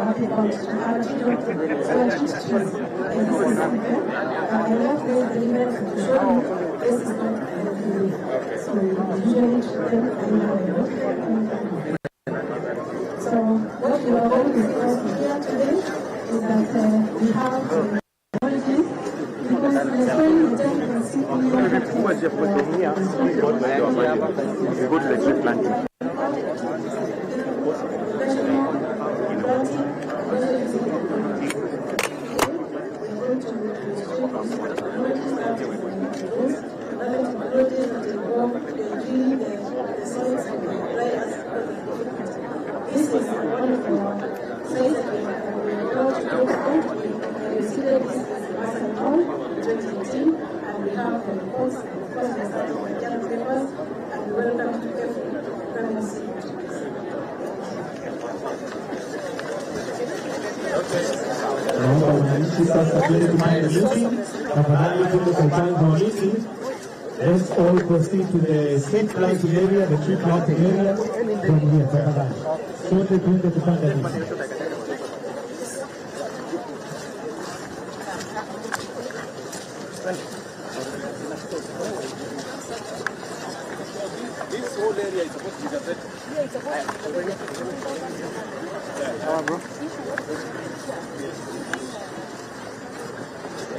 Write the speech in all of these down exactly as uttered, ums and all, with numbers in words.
They want to add to it. So I teach trees. And this is something, uh, I love this element to show you this is not a relief. So we usually teach them and, uh, so what we are going to discuss here today is that, uh, we have, uh, technologies, because the soil is ten percent. Technologies that involve the, the, the science and the dry as. This is one of the sites that we have been brought to do. We received this as a town in twenty eighteen, and we have the reports and the first results of the journal papers, and we welcome to everyone to come and see it. Naomba wananchi sasa tuende kupanda miti. Tafadhali, tuende kwa upanzi wa miti. Let's all proceed to the street planting area, the tree planting area from here, tafadhali. Sote tuende kupanda miti. This whole area is supposed to be gazetted.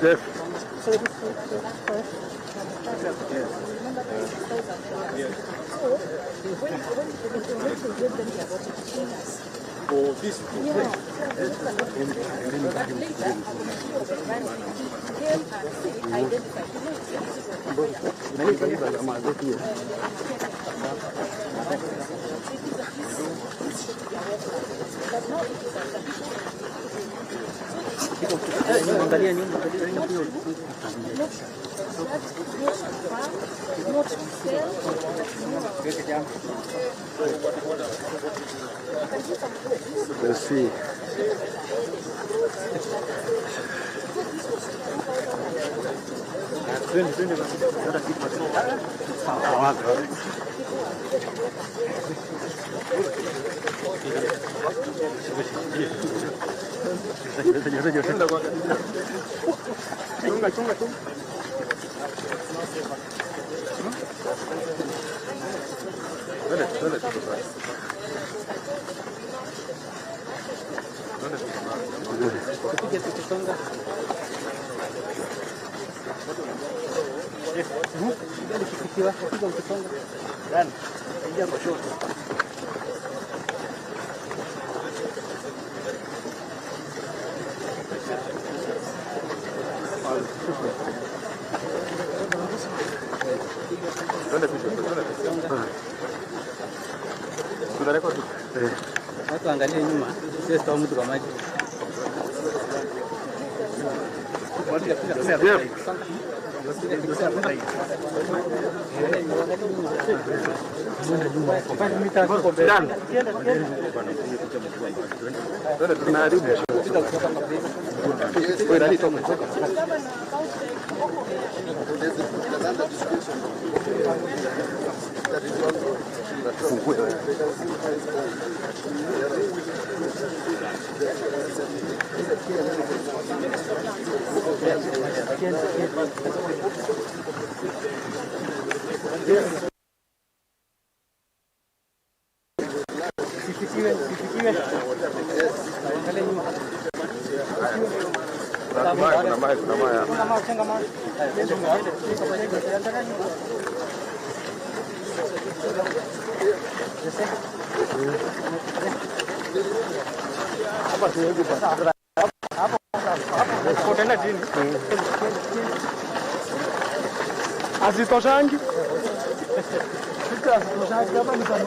Jeff. Oh, this is Angalia nyuma, angalia nyuma. Let's see. Chunga, chunga, chunga. Twende, twende, twende. Twende, twende. Tupige tukisonga. Mhm. Piga tukisonga. Done. Piga kushoto. Twende picha, twende picha. Tuna record. Eh. Watu angalie nyuma, sio mtu kwa maji. Watu ya picha. Sifiwe, sifiwe. Angalia nyuma. Kuna mawe, kuna mawe, kuna mawe. Chunga mawe, chunga mawe. Hapa tuweke. Kutenda chini. Hazitoshangi. Hazitoshangi, hapa ni kama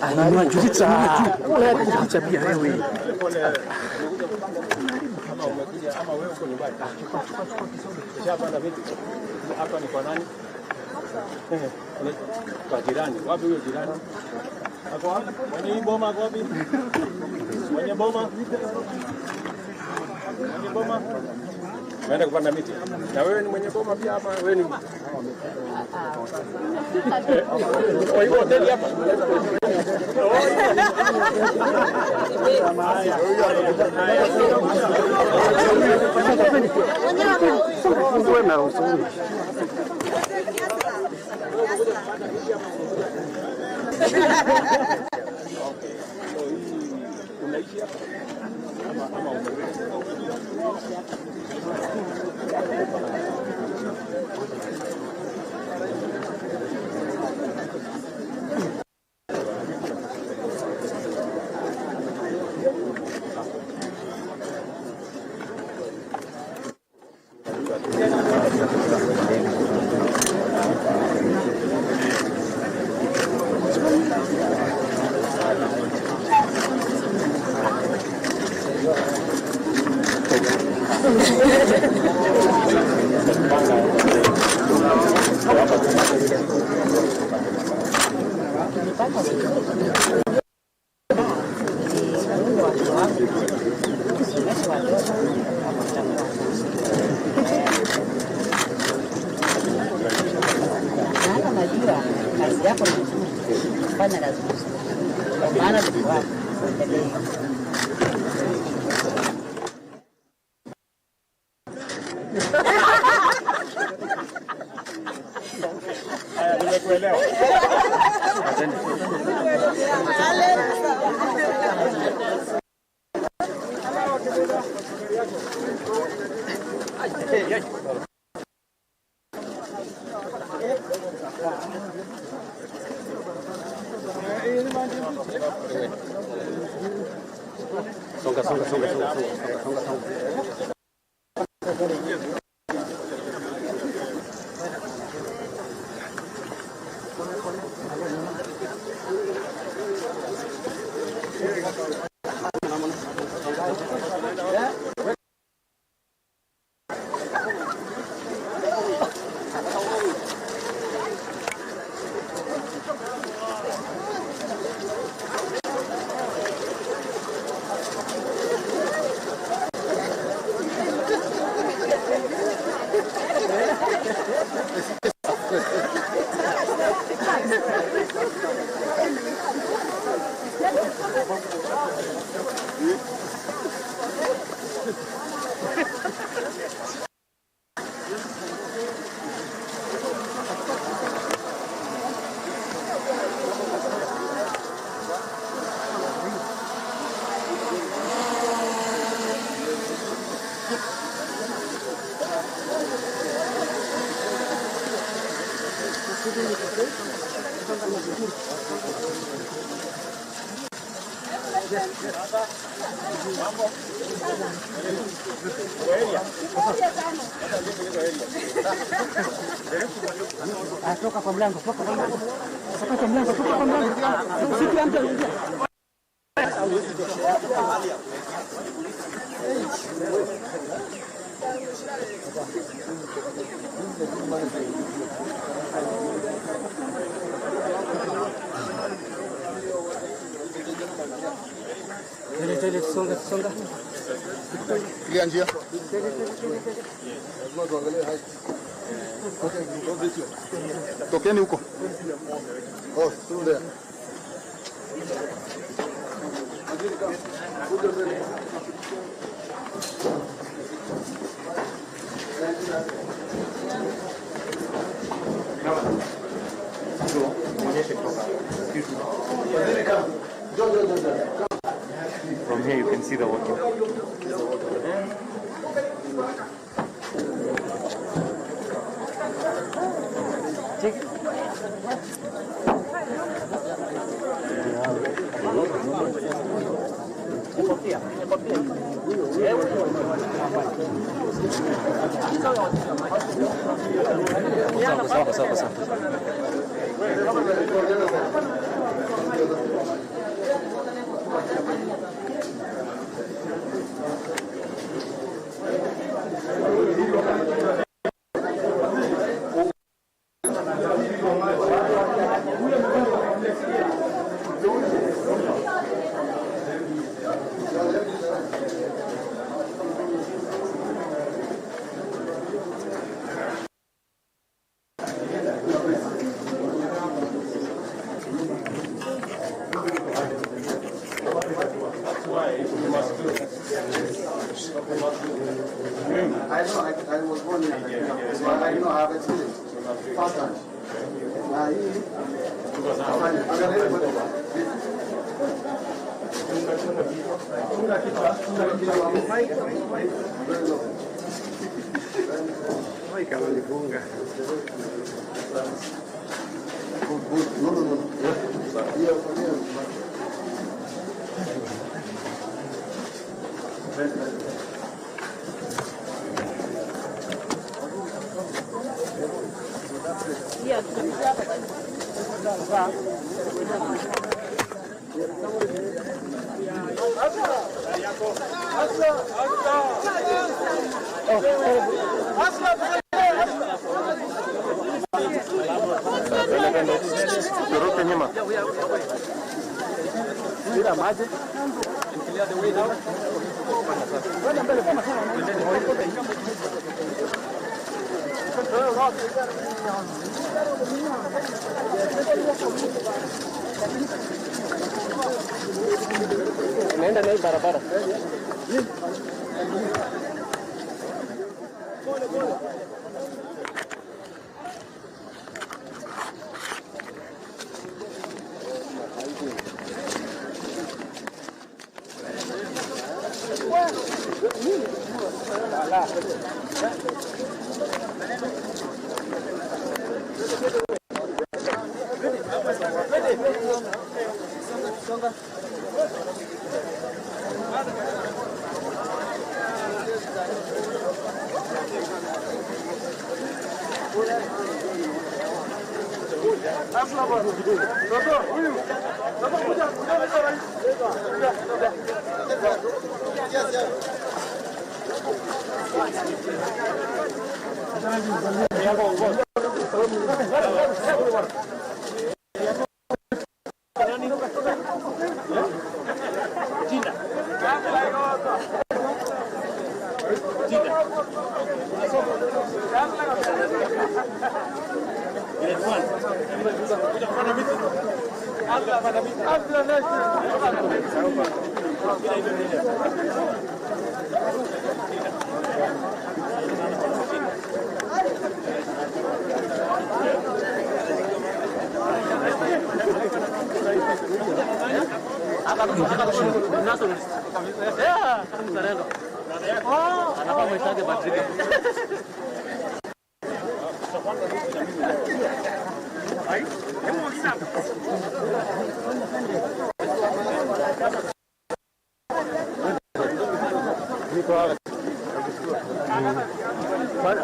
Anajua Julita, unajua Julita pia wewe. Hapa ni kwa nani? Kwa jirani. Wapi huyo jirani? Ako wapi? Mwenye hii boma ako wapi? Mwenye boma? Mwenye boma? Umeenda kupanda miti. Na wewe ni mwenye boma pia ama wewe ni... Kwa hivyo hoteli hapa. Uwe na usuni. Maana najua kazi yako ni nzuri, fanya kazi nzuri. Kwa maana ni wako, endelee. Haya, nimekuelewa. Songa, songa, songa. Ah, toka kwa mlango, toka kwa mlango. Toka kwa mlango, toka kwa mlango. Usiku ya mtu anaingia. Twende, twende, tusonga, tusonga. Clear njia. Lazima tuangalie height. Tokeni huko. Oh, through there. From here you can see the water. Sawa, sawa, sawa, sawa. I know, I, I was born here, but I know, I have experienced firsthand. Na hii, angalia, angalia. Funga kichwa, funga kichwa. Very low. Ai, kama nifunga. Good, good. No, no, no. Hiyo, hiyo. Toroke nyuma. Bila maji. Naenda na hii barabara.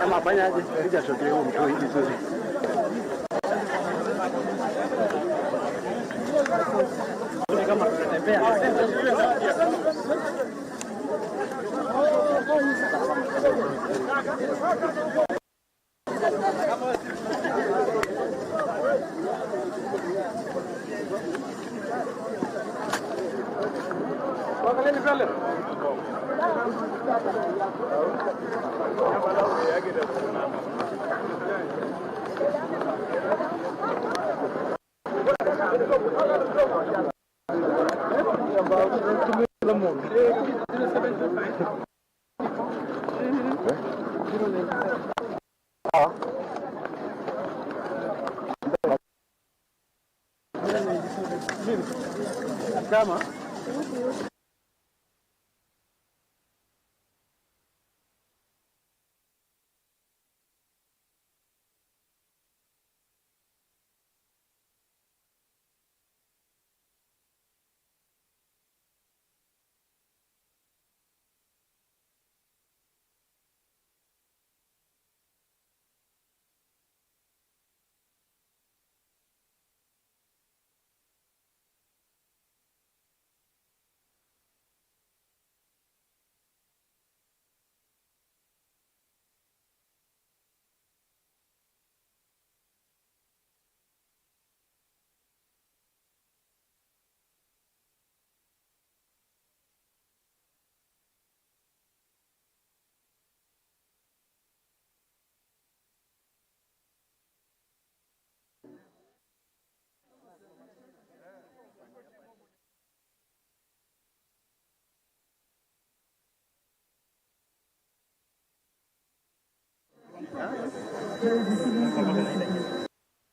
Anafanya aje? Piga shot hiyo mtu hivi tu. Kama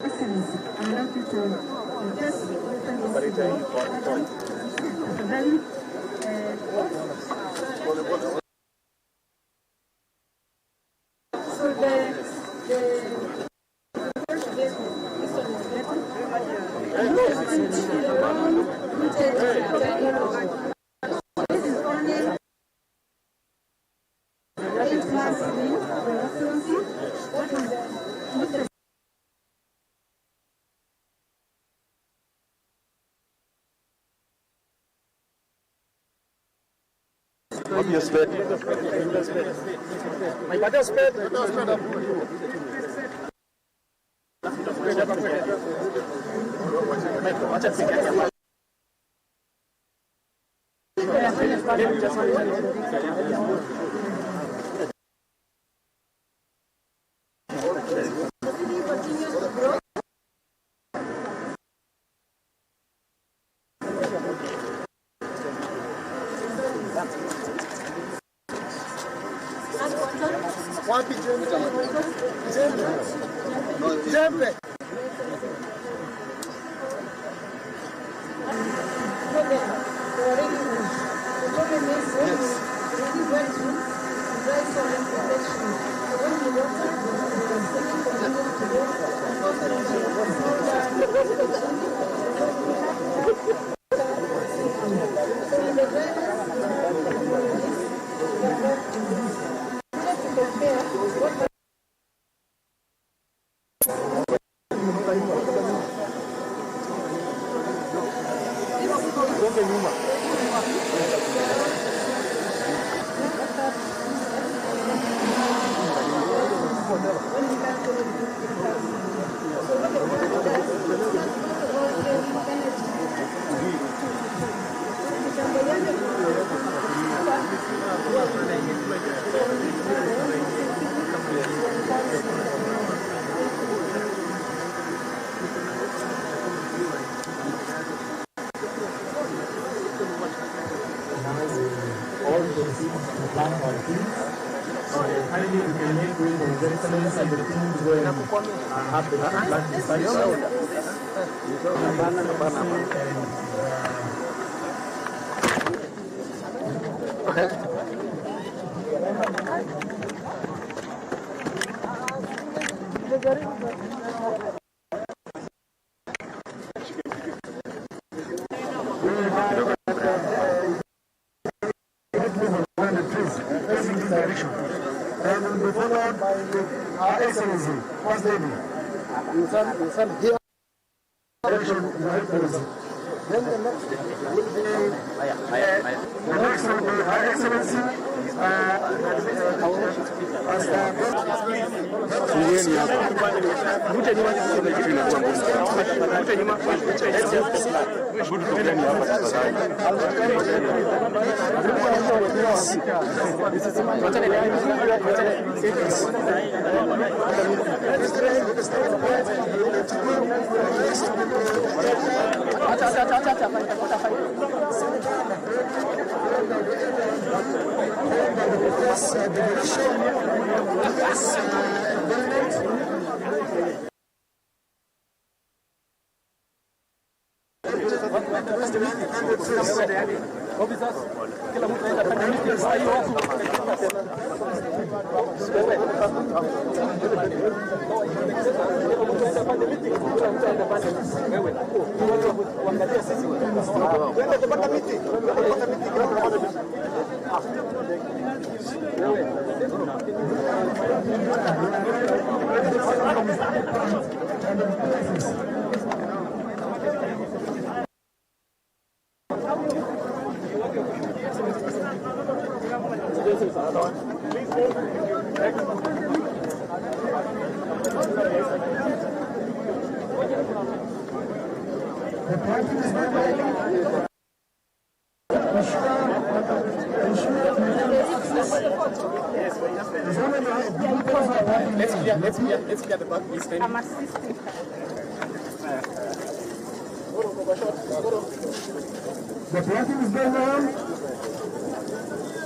Excellency, I would like you to just open this today. Tafadhali, eh, so the, the, this one is better. This is only eight months leave, Your Excellency. What is the, Wapi hiyo spade? Wapi hiyo spade? Wapi jembe? Jembe. Jembe. All the things to plan our things. So kindly we can make way for His Excellency and the teams who are happy to plan the service. Please, facing this direction. And will be followed by Her Excellency, First Lady. You stand, you stand here. Direction, Your Excellency. Then the next will be, uh, the next will be Her Excellency, uh, Pastor Fungueni hapa. Vute nyuma, vute nyuma, vute nyuma. Hebu tutokeeni hapa tafadhali. Acha, acha, acha, acha, acha, acha, acha. Let's clear, let's clear, let's clear the back, please. I'm assisting. The planting is going on.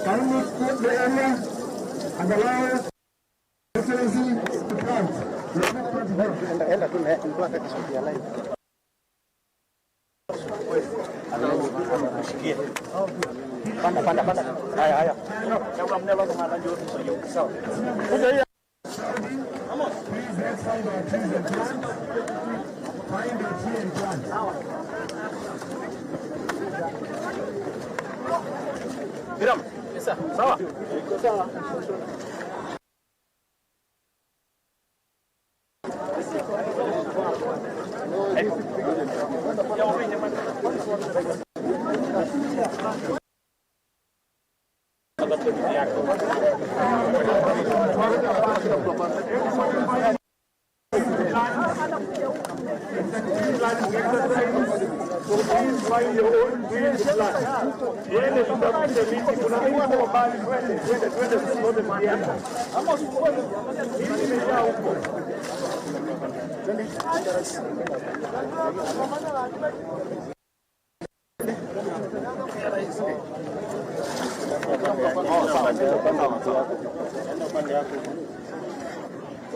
Kindly keep the area and allow Excellency to plant. Enda, enda tu na mtu atake suti ya live. Panda, panda, panda. Haya, haya. Sawa. Kuja hii. Please, let's find our trees and plant. Find a tree and plant. Miriam, sawa? Iko sawa. Twende tutafute miti, kuna miti kwa mbali, twende, twende, twende, tusione miti. Miti imejaa huko.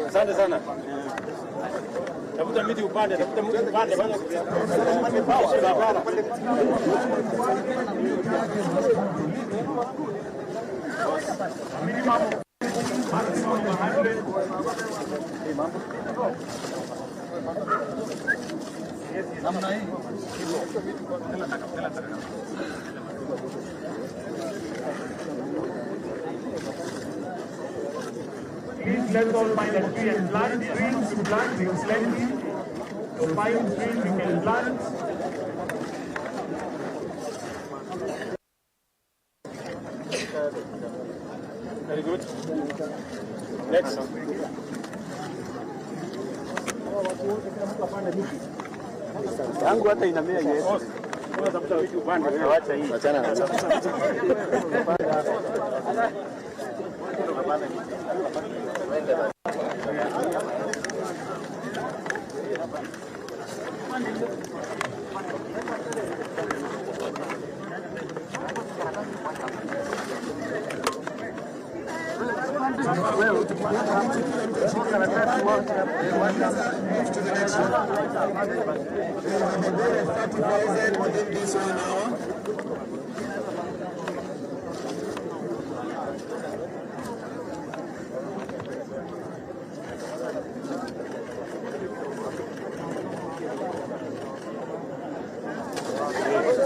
Asante sana. Tafuta miti upande, tafuta miti upande, bana. Namna hii. Please, let's all find a tree and plant. Trees to plant, there's plenty. So find trees you can plant. Very good. Next. Yangu hata inamea, yes. Wacha hii. Wachana na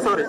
Sorry.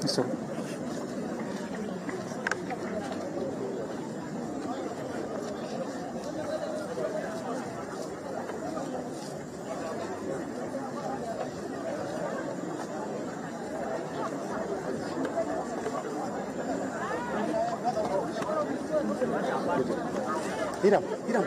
So. Hiram, Hiram.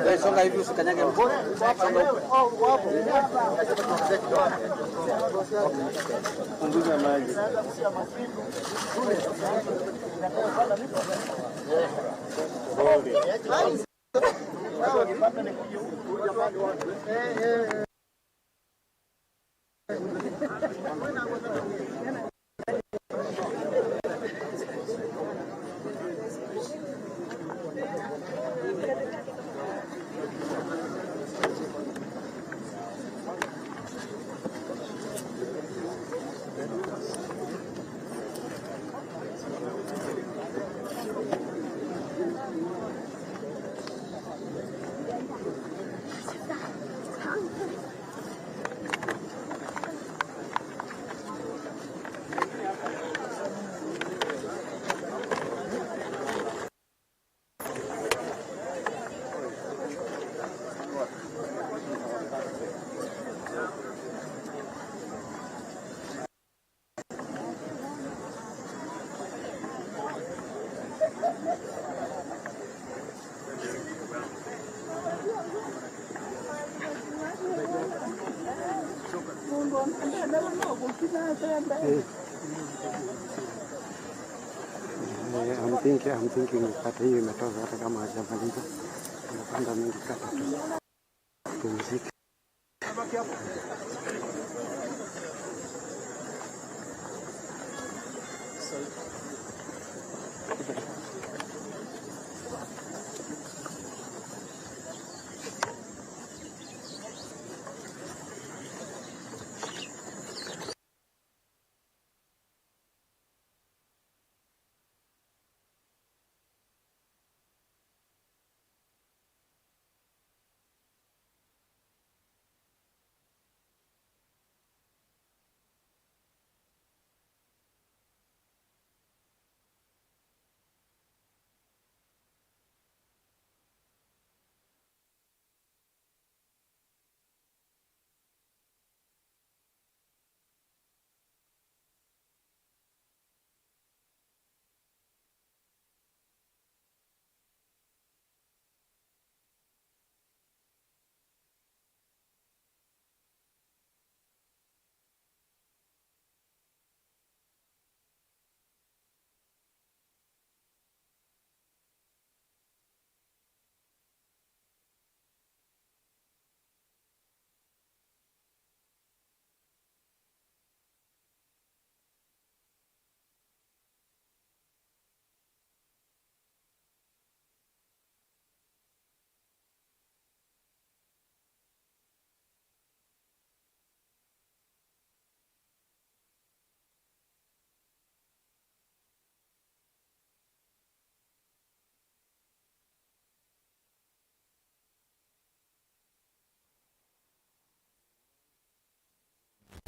Wewe songa hivi, usikanyage. Songa huko. Punguza maji. Pole. Eh, I'm thinking, I'm thinking mikate hiyo imetoka hata kama hajamaliza. Anapanda mingi kata tu. Pumzika.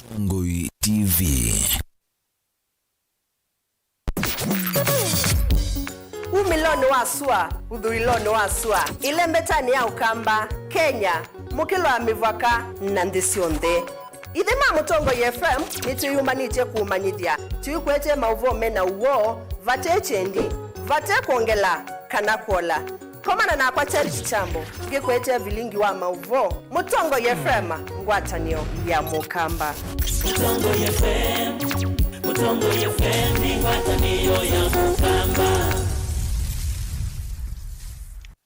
Tongoi T V. Umĩlonĩ wa sua, ũthũĩlonĩ wa sua, ĩlembetanĩ ya Ũkamba, Kenya, mũkĩlo wa mĩvaka, na nthĩ syonthe. Ithyĩ ma Mũtongoi F M nĩtwĩyũmbanĩtye kũũmanyĩthya, tũikwete maũvoo me na ũw'o, vate kyendi, vate kwongela kana kwola. Komana nakwa Charity Chambo, ngĩkwete vilingi wa maũvoo, Mũtongoi F M, ngwatanĩo ya Mũkamba. Mũtongoi F M, Mũtongoi F M nĩ ngwatanĩo ya Mũkamba.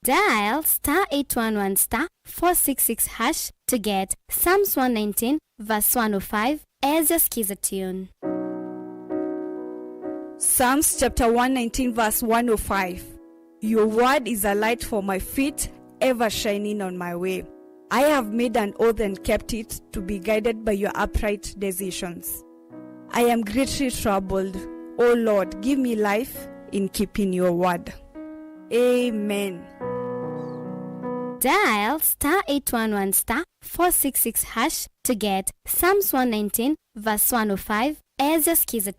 Dial star eight one one star four six six hash to get Psalms one nineteen verse one oh five as your Skiza tune. Psalms chapter one nineteen verse one oh five. Your word is a light for my feet, ever shining on my way. I have made an oath and kept it, to be guided by your upright decisions. I am greatly troubled. O Lord, give me life in keeping your word. Amen. Dial star eight one one star four six six hash to get Psalms one nineteen verse one oh five as your Skiza.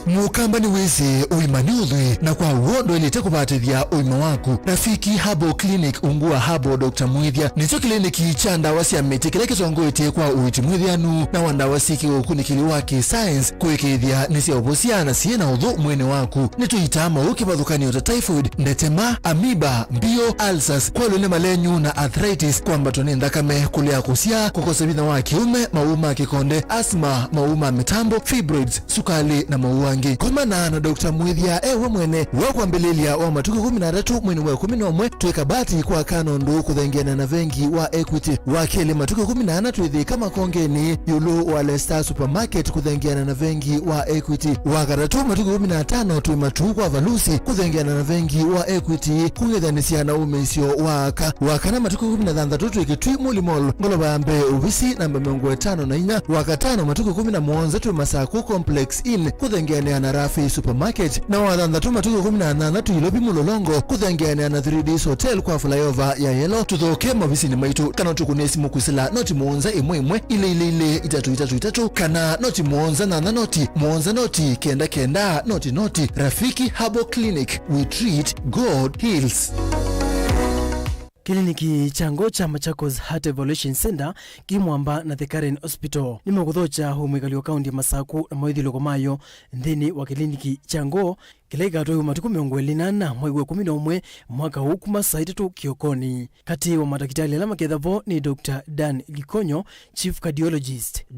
Mũkamba nĩwĩsĩ ũima nĩ ũthwii, na kwa w'o ndwaĩlĩte kũvatĩthya ũima waku. Rafiki Herbal Clinic, ungu wa Herbal Doctor Mwĩthya, nĩkyo kĩliniki kya ndawa sya mĩtĩ kĩla kĩtongoetye kwa ũiiti mwĩthĩanu na wa ndawa syĩ kĩũkunĩkĩli wa kĩ-science kũĩkĩĩthya nĩsyaũvosya na syĩ na ũthũ mwĩĩnĩ waku. Nĩtũitaa maũũ kĩvathũkany'o ta typhoid, ndetema, amoeba, mbio, ulcers, kwalw'a nĩ malenyu na arthritis, kwambatwa nĩ nthakame, kũlea kũsyaa, kũkosa vinya wa kĩũme, maũũ ma kĩkonde, asthma, maũũ ma mĩtambo, fibroids, sukalĩ, na maũũ angĩ. Komana na Doctor Mwĩthya e we mwene. Wa kwambĩlĩlya wa matukũ ĩkũmi na atatũ mweinĩ wa ĩkũmi na ũmwe, twĩ Kabati kwa Kanondũ kũthengeana na vengi wa Equity. Wa kelĩ, matukũ ĩkũmi na ana twĩ Thĩka Makongeni ĩũlũ wa Lesta Supermarket kũthengeana na vengi wa Equity. Wa katatũ, matukũ ĩkũmi na atano twĩ Matuu kwa Valusi kũthengeana na vengi wa Equity, kũng'ethanĩsya na ũmĩĩsyo wa aka. Wa kana, matukũ ĩkũmi na thanthatũ twĩ Kĩtui Muli Mall, ngolova ya mbee, ovisi namba mĩongo ĩtano na inya. Wa katano, matukũ ĩkũmi na mũonza twĩ Masaku Complex Inn kũthengeanĩa na Rafi Supermarket. Na wa thanthatũ, matukũ ĩkũmi na nyanya twĩ Ilovi Mulolongo kũthengeanĩa na Three Ds Hotel kwa flyover ya Yellow. Tũthooke maovisinĩ maitũ kana ũtũkũnĩe simũ kwĩsĩla noti mũonza ĩmwe ĩmwe, ilĩ ilĩ ilĩ, itatũ itatũ itatũ, kana noti mũonza nyanya noti, mũonza noti, kenda kenda, noti noti. Rafiki Herbal Clinic, we treat, God heals. Kĩliniki kya ngoo kya Machakos Heart Evaluation Center kĩ mwamba na The Karen Hospital nĩmekũthokya ũĩ mwĩkali wa kaunti ya Masaku na mawĩthyũlũko mayo nthĩnĩ wa kĩliniki kya ngoo kĩla kĩkatwaiwa matukũ mĩongo ĩlĩ na ana mwai wa ĩkũmi na ũmwe mwaka ũũ kuma saa itatũ kĩokonĩ. Katĩ wa matakĩtalĩ ala maketha vo nĩ Doctor Dan Gikonyo, Chief Cardiologist,